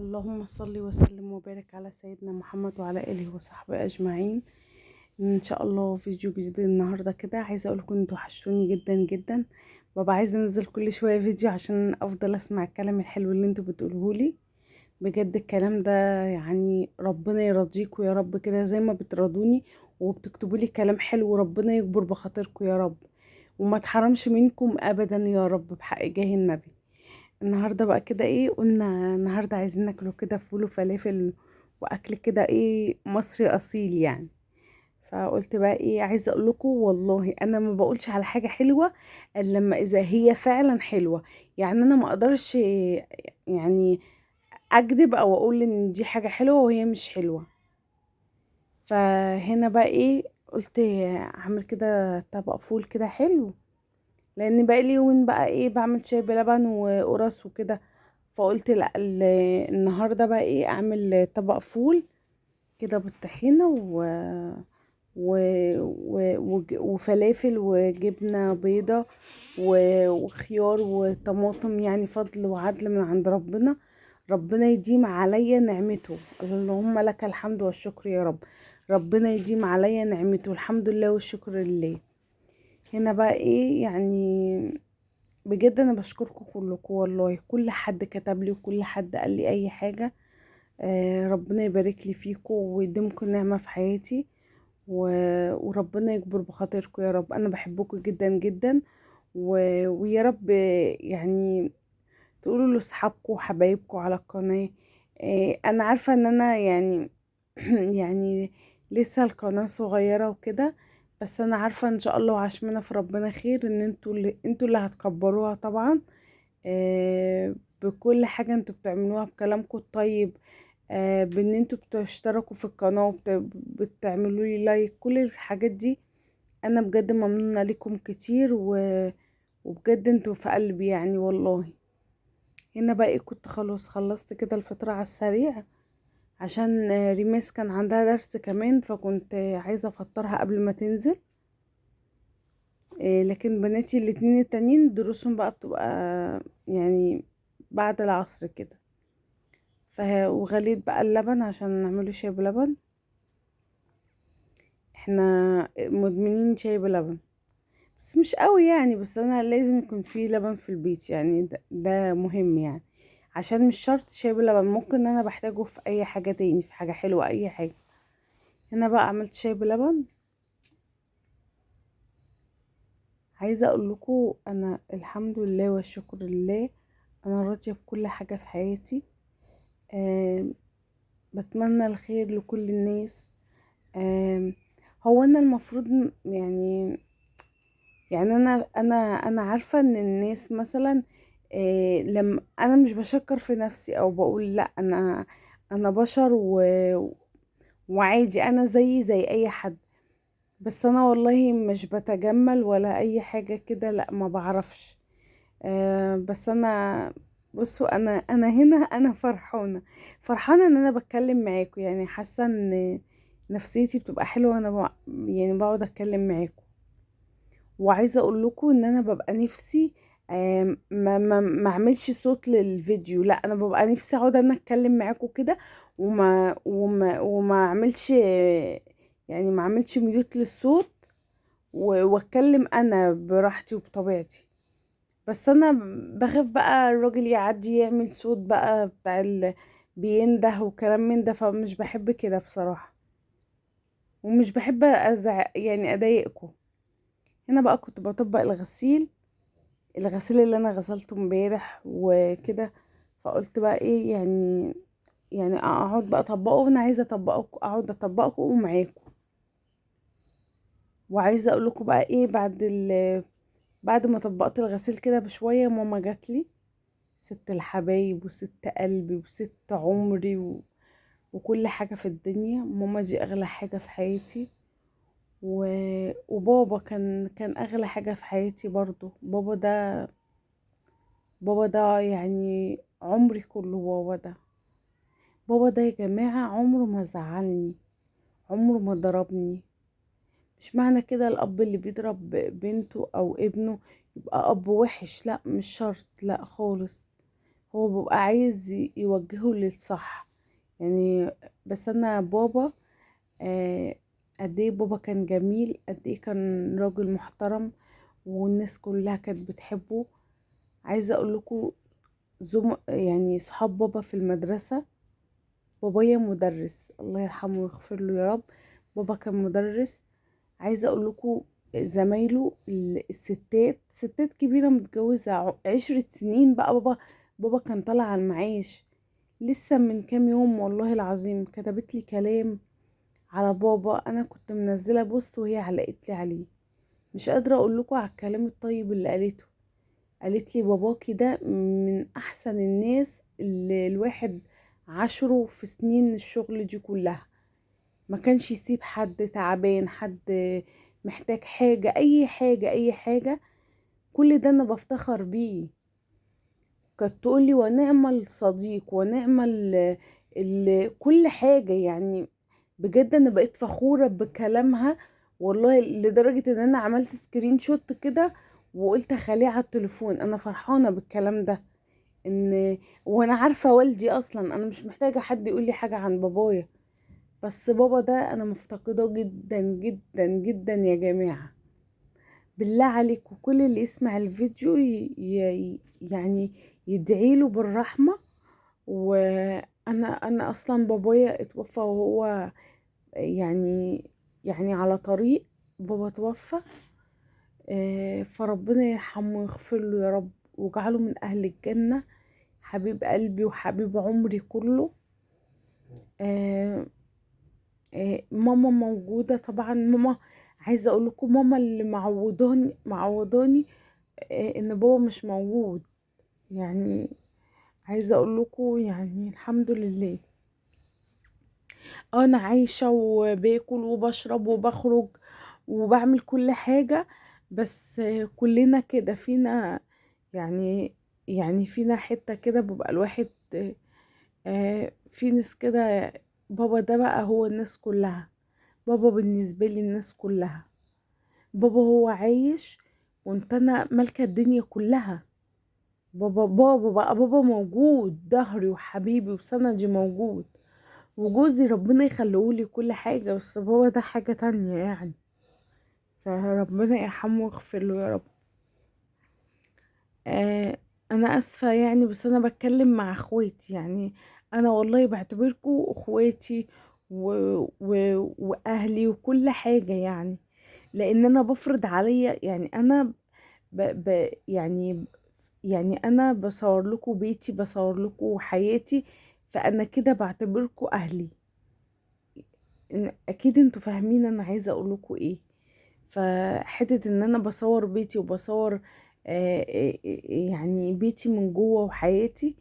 اللهم صل وسلم وبارك على سيدنا محمد وعلى اله وصحبه اجمعين. ان شاء الله فيديو جديد النهارده كده. عايزه اقول لكم انتوا وحشتوني جدا جدا. ببقى عايزه انزل كل شوية فيديو عشان افضل اسمع الكلام الحلو اللي انتوا بتقولوه لي. بجد الكلام ده يعني ربنا يرضيكم يا رب، كده زي ما بترضوني وبتكتبوا لي كلام حلو، ربنا يجبر بخاطركم يا رب وما تحرمش منكم ابدا يا رب بحق جاه النبي. النهارده بقى كده ايه، قلنا النهارده عايزين ناكله كده فول وفلافل واكل كده ايه مصري اصيل يعني. فقلت بقى ايه، عايزه اقول لكم والله انا ما بقولش على حاجة حلوة الا لما اذا هي فعلا حلوة، يعني انا ما اقدرش يعني اكذب او اقول ان دي حاجة حلوة وهي مش حلوة. فهنا بقى ايه، قلت اعمل كده طبق فول كده حلو، لان بقى لي يومين بقى ايه بعمل شاي بلبن وقرص وكده. فقلت لا، النهارده بقى ايه اعمل طبق فول كده بالطحينه و... وفلافل وجبنه بيضة وخيار وطماطم، يعني فضل وعدل من عند ربنا. ربنا يديم عليا نعمته، اللهم لك الحمد والشكر يا رب. ربنا يديم عليا نعمته، الحمد لله والشكر لله. هنا بقى ايه يعني بجد انا بشكركم كلكم والله، كل حد كتب لي وكل حد قال لي اي حاجة، ربنا يبارك لي فيكم ويديمكم نعمه في حياتي، وربنا يجبر بخاطركم يا رب. انا بحبكم جدا جدا، ويا رب يعني تقولوا لاصحابكم وحبايبكم على القناة. انا عارفه ان انا يعني يعني لسه القناة صغيرة وكده، بس انا عارفه ان شاء الله وعشمنا في ربنا خير ان انتوا اللي هتكبروها طبعا، بكل حاجة انتوا بتعملوها، بكلامكم الطيب، بان انتوا بتشتركوا في القناة وبتعملوا لي لايك، كل الحاجات دي انا بجد ممنونه لكم كتير، وبجد انتوا في قلبي يعني والله. هنا بقى كنت خلاص خلصت كده الفطرة على السريع، عشان ريماس كان عندها درس كمان، فكنت عايزه افطرها قبل ما تنزل. لكن بناتي الاتنين التانيين دروسهم بقى بتبقى يعني بعد العصر كده. وغليت بقى اللبن عشان نعمله شاي بلبن، احنا مدمنين شاي بلبن بس مش قوي يعني، بس انا لازم يكون في لبن في البيت يعني، ده مهم يعني، عشان مش شرط شاي بلبن، ممكن انا بحتاجه في اي حاجة تاني، في حاجة حلوة اي حاجة. هنا بقى عملت شاي بلبن. عايزة اقول لكم انا الحمد لله والشكر لله انا راضية بكل حاجة في حياتي، بتمنى الخير لكل الناس. هو انا المفروض يعني انا عارفة ان الناس مثلا، لما انا مش بشكر في نفسي او بقول لا انا بشر وعادي، انا زي اي حد، بس انا والله مش بتجمل ولا اي حاجة كده، لا ما بعرفش. بس انا بصوا انا هنا انا فرحانة ان انا بتكلم معاكم، يعني حاسة ان نفسيتي بتبقى حلوة وانا يعني بقعد اتكلم معاكم. وعايزة اقول لكم ان انا ببقى نفسي ما اعملش صوت للفيديو، لا انا ببقى نفسي اقعد انا اتكلم معاكم كده، وما وما وما اعملش يعني ما اعملش ميوت للصوت، واتكلم انا براحتي وبطبيعتي. بس انا بخاف بقى الراجل يعدي يعمل صوت بقى بتاع بينده وكلام من ده، فمش بحب كده بصراحة، ومش بحب ازعق يعني اضايقكم. هنا بقى كنت بطبق الغسيل اللي انا غسلته امبارح وكده، فقلت بقى ايه يعني اقعد بقى اطبقه، وانا عايزه اطبقه اقعد اطبقه معاكم. وعايزه اقول لكم بقى ايه، بعد ما طبقت الغسيل كده بشوية ماما جات لي، ست الحبايب وست قلبي وست عمري وكل حاجة في الدنيا، ماما دي اغلى حاجة في حياتي، وبابا كان اغلى حاجة في حياتي برضو. بابا ده يعني عمري كله. بابا ده يا جماعة عمره ما زعلني، عمره ما ضربني. مش معنى كده الاب اللي بيضرب بنته او ابنه يبقى اب وحش، لا مش شرط، لا خالص. هو بيبقى عايز يوجهه للصح يعني. بس انا بابا قد ايه بابا كان جميل، قد ايه كان راجل محترم، والناس كلها كانت بتحبه. عايزه اقول لكم يعني صحاب بابا في المدرسة، بابايا مدرس الله يرحمه ويغفر له يا رب، بابا كان مدرس. عايزه اقول لكم زمايله الستات، ستات كبيرة متجوزة 10 سنين بقى، بابا كان طالع على المعاش لسه من كام يوم، والله العظيم كتبت لي كلام على بابا، انا كنت منزله post وهي علقت لي عليه، مش قادرة اقول لكم على الكلام الطيب اللي قالته. قالت لي باباكي ده من احسن الناس اللي الواحد عاشره في سنين الشغل دي كلها، ما كانش يسيب حد تعبان، حد محتاج حاجة، اي حاجة اي حاجة، كل ده انا بفتخر بيه. كانت تقولي ونعم الصديق ونعم كل حاجة يعني. بجد انا بقيت فخورة بكلامها والله، لدرجة ان انا عملت screenshot كده وقلت اخليه على التليفون. انا فرحانة بالكلام ده، ان وانا عارفة والدي اصلا، انا مش محتاجة حد يقول لي حاجة عن بابايا، بس بابا ده انا مفتقده جدا جدا جدا يا جماعة. بالله عليكم كل اللي يسمع الفيديو يعني يدعي له بالرحمة. وانا اصلا بابايا اتوفى وهو يعني على طريق، بابا توفى، فربنا يرحمه ويغفر له يا رب ويجعله من اهل الجنة، حبيب قلبي وحبيب عمري كله. ماما موجودة طبعا، ماما عايزة اقول لكم ماما اللي معوضاني ان بابا مش موجود يعني. عايزة اقول لكم يعني الحمد لله انا عايشة وباكل وبشرب وبخرج وبعمل كل حاجة، بس كلنا كده فينا يعني فينا حتة كده بيبقى الواحد، في ناس كده. بابا ده بقى هو الناس كلها، بابا بالنسبة لي الناس كلها، بابا هو عايش وانت انا مالكة الدنيا كلها. بابا بابا بقى بابا موجود، ظهري وحبيبي وسندي موجود، وجوزي ربنا يخليهولي كل حاجة، بس بابا ده حاجة تانية يعني، فربنا يرحمه ويغفر له يا رب. انا اسفة يعني، بس انا بتكلم مع اخواتي يعني، انا والله بعتبركم اخواتي واهلي وكل حاجة يعني، لان انا بفرض عليا يعني، انا ب ب يعني، يعني انا بصور لكم بيتي، بصور لكم حياتي، فانا كده بعتبركم اهلي. اكيد انتوا فاهمين انا عايزه اقول لكم ايه. فحته ان انا بصور بيتي وبصور يعني بيتي من جوه وحياتي،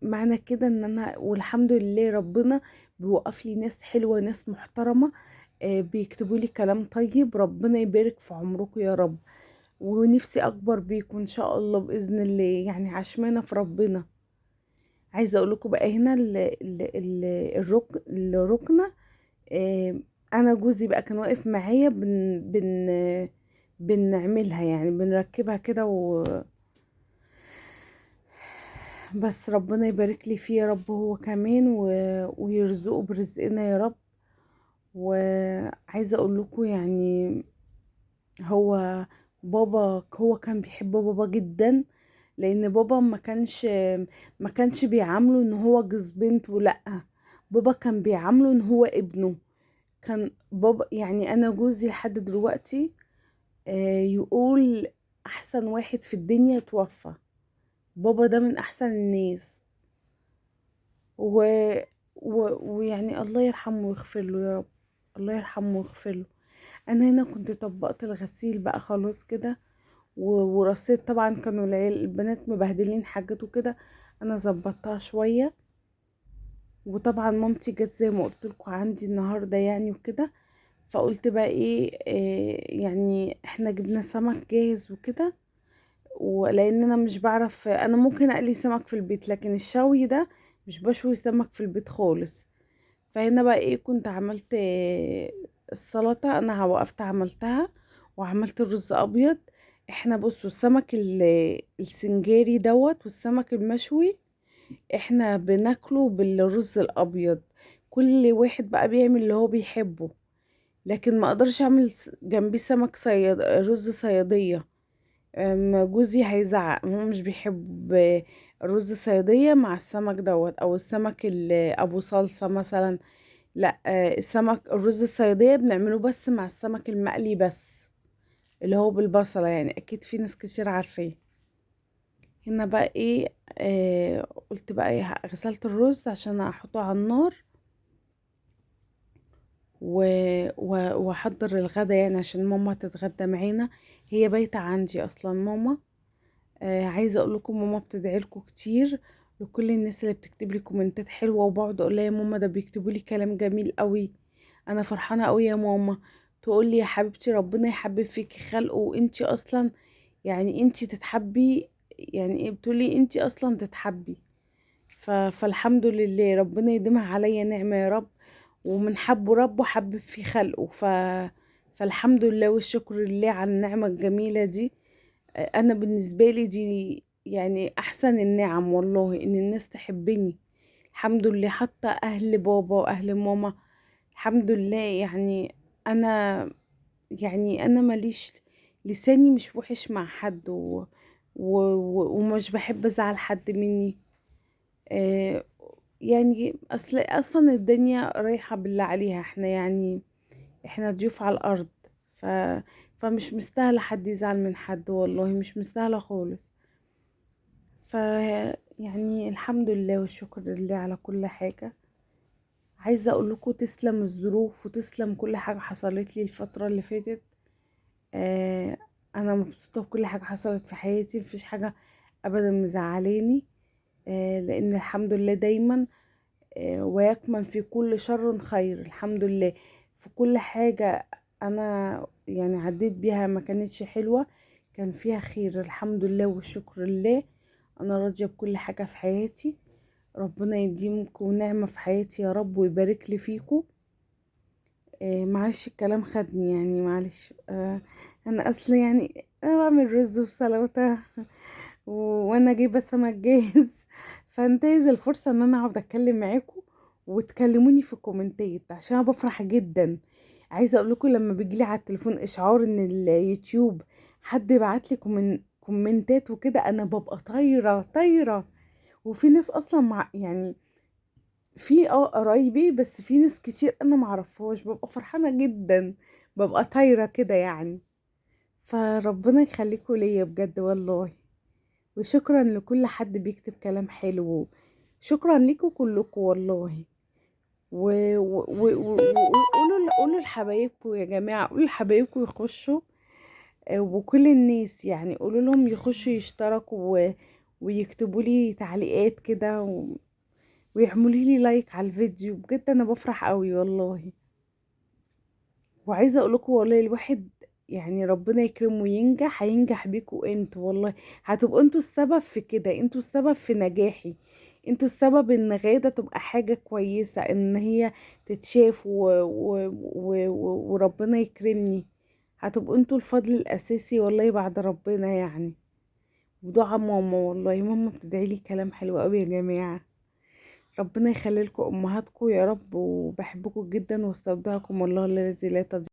معنى كده ان انا والحمد لله ربنا بيوقف لي ناس حلوة، ناس محترمه، بيكتبوا لي كلام طيب، ربنا يبارك في عمركم يا رب، ونفسي اكبر بيكم ان شاء الله باذن الله، يعني عشمانه في ربنا. عايزه اقول لكم بقى هنا الركنه، انا جوزي بقى كان واقف معايا بن بن بنعملها يعني، بنركبها كده بس ربنا يبارك لي فيه يا رب هو كمان ويرزقه برزقنا يا رب. وعايزه اقول لكم يعني هو بابا هو كان بيحب بابا جدا، لان بابا ما كانش بيعامله ان هو جوز بنته، لا بابا كان بيعامله ان هو ابنه. كان بابا يعني انا جوزي لحد دلوقتي يقول احسن واحد في الدنيا توفى، بابا ده من احسن الناس، ويعني الله يرحمه ويغفر له يا رب، الله يرحمه ويغفر له. انا هنا كنت طبقت الغسيل بقى خلاص كده ورصيت، طبعا كانوا البنات مبهدلين حاجته كده، انا ظبطتها شوية. وطبعا مامتي جت زي ما قلت لكم عندي النهارده يعني وكده، فقلت بقى ايه يعني احنا جبنا سمك جاهز وكده، ولان انا مش بعرف، انا ممكن اقلي سمك في البيت لكن الشوي ده مش بشوي سمك في البيت خالص. فهنا بقى ايه كنت عملت السلطة، انا وقفت عملتها وعملت الرز ابيض. احنا بصوا السمك السنجاري دوت والسمك المشوي احنا بناكله بالرز الابيض. كل واحد بقى بيعمل اللي هو بيحبه، لكن ما اقدرش اعمل جنبيه سمك صياد رز صياديه. جوزي هيزعق، هو مش بيحب الرز الصياديه مع السمك دوت، او السمك ابو صلصه مثلا. لا، السمك الرز الصياديه بنعمله بس مع السمك المقلي بس، اللي هو بالبصله، يعني اكيد في ناس كتير عارفاه. هنا بقى ايه، قلت بقى ايه، غسلت الرز عشان احطه على النار واحضر الغدا، يعني عشان ماما تتغدى معانا. هي بايته عندي اصلا ماما. عايزه اقول لكم ماما بتدعي لكم كتير، لكل الناس اللي بتكتب لي كومنتات حلوة، وبقعد اقول لها يا ماما ده بيكتبوا لي كلام جميل قوي، انا فرحانة قوي يا ماما. تقول لي يا حبيبتي ربنا يحبب فيكي خلقه، وانتي اصلا يعني انتي تتحبي، يعني ايه بتقولي انتي اصلا تتحبي. فالحمد لله ربنا يديمها عليا نعمه يا رب، ومن حبه ربه حبب في خلقه. فالحمد لله والشكر لله على النعمة الجميلة دي. انا بالنسبة لي دي يعني احسن النعم والله، ان الناس تحبني الحمد لله، حتى اهل بابا واهل ماما الحمد لله. يعني انا يعني انا ماليش لساني مش وحش مع حد، ومش بحب ازعل حد مني. يعني اصلا الدنيا رايحة بالله عليها، احنا يعني احنا ضيوف على الارض، فمش مستاهلة حد يزعل من حد والله، مش مستاهلة خالص. ف يعني الحمد لله والشكر لله على كل حاجة. عايزه اقول لكم تسلم الظروف وتسلم كل حاجة حصلت لي الفترة اللي فاتت. انا مبسوطة بكل حاجة حصلت في حياتي، مفيش حاجة ابدا مزعلاني، لان الحمد لله دايما ويكمن في كل شر خير. الحمد لله في كل حاجة انا يعني عديت بيها ما كانتش حلوة كان فيها خير، الحمد لله والشكر لله. انا راضية بكل حاجة في حياتي، ربنا يديمكم نعمه في حياتي يا رب ويبارك لي فيكم. معلش الكلام خدني يعني، معلش. انا اصلا يعني انا بعمل رز وسلطة وانا جايبه سمك جاهز، فانتهز الفرصة ان انا اقعد اتكلم معاكم وتكلموني في الكومنتات، عشان انا بفرح جدا. عايزه اقول لكم لما بيجيلي على التليفون اشعار ان اليوتيوب حد بعت لي كومنتات وكده، انا ببقى طايره طايره. وفي ناس اصلا مع يعني في قرايبي، بس في ناس كتير انا معرفهاش، ببقى فرحانة جدا، ببقى طايره كده يعني. فربنا يخليكم ليا بجد والله، وشكرا لكل حد بيكتب كلام حلو، شكرا لكم كلكم والله. وقولوا قولوا لحبايبكم يا جماعة، قولوا لحبايبكم يخشوا، وكل الناس يعني قولوا لهم يخشوا يشتركوا ويكتبوا لي تعليقات كده ويعملوا لي like على الفيديو، بجد انا بفرح قوي والله. وعايزه اقول لكم والله الواحد يعني ربنا يكرمه وينجح، هينجح بيكوا انتوا والله، هتبقوا انتوا السبب في كده، انتوا السبب في نجاحي، انتوا السبب ان غادة تبقى حاجة كويسة، ان هي تتشاف وربنا يكرمني، هتبقوا انتوا الفضل الاساسي والله بعد ربنا يعني. ودعاء ماما والله، ماما بتدعي لي كلام حلو قوي يا جماعة. ربنا يخلي لكم امهاتكم يا رب، وبحبكم جدا واستودعكم الله الذي لا تضيع.